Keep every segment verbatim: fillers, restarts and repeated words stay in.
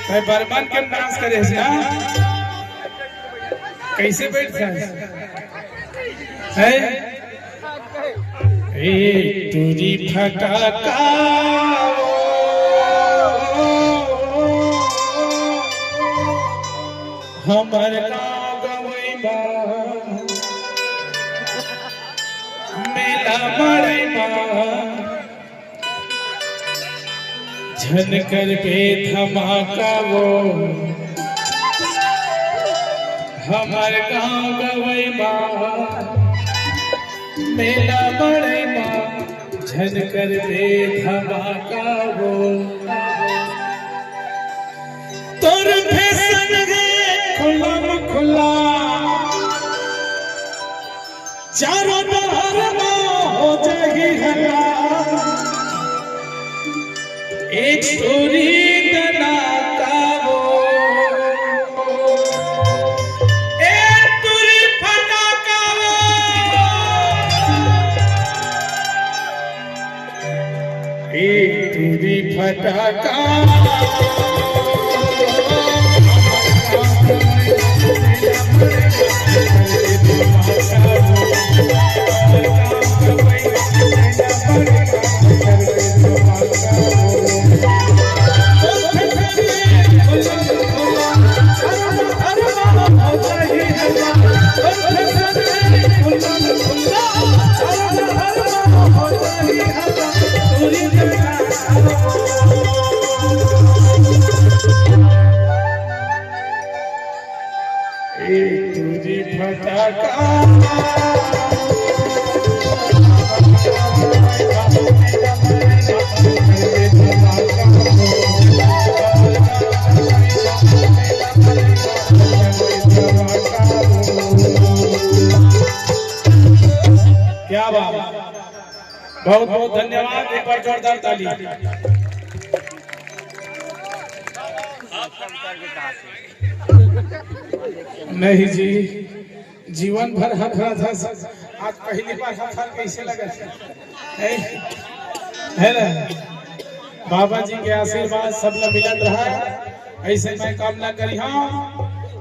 तैं बर्मन के डांस करे हस ना? कैसे बैठ जाए? हैं? ए टूरी फटाका, हमर गाँव गवई मा, मेला मड़ई मा, झन करबे धमाका वो। हमर गाँव गवई मा, मेला मड़ई मा, झन करबे धमाका वो। तोर फैशन हे खुलम खुला, चारों डहर मा हो जाही हल्ला। एक टूरी दनाका वो, एक टूरी फटाका वो। ए टूरी फटाका। ए टूरी फटाका। क्या बात, बहुत बहुत धन्यवाद। एक बार जोरदार ताली। नहीं जी, जीवन भर हफरत हस, आज पहली बार हफरत कैसे लगा? है, है ना? बाबा जी के आशीर्वाद सब ला मिलत रहा, ऐसे मैं कामना करिहौं।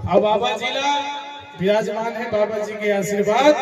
अउ बाबा जी ला विराजमान है, बाबा जी के आशीर्वाद।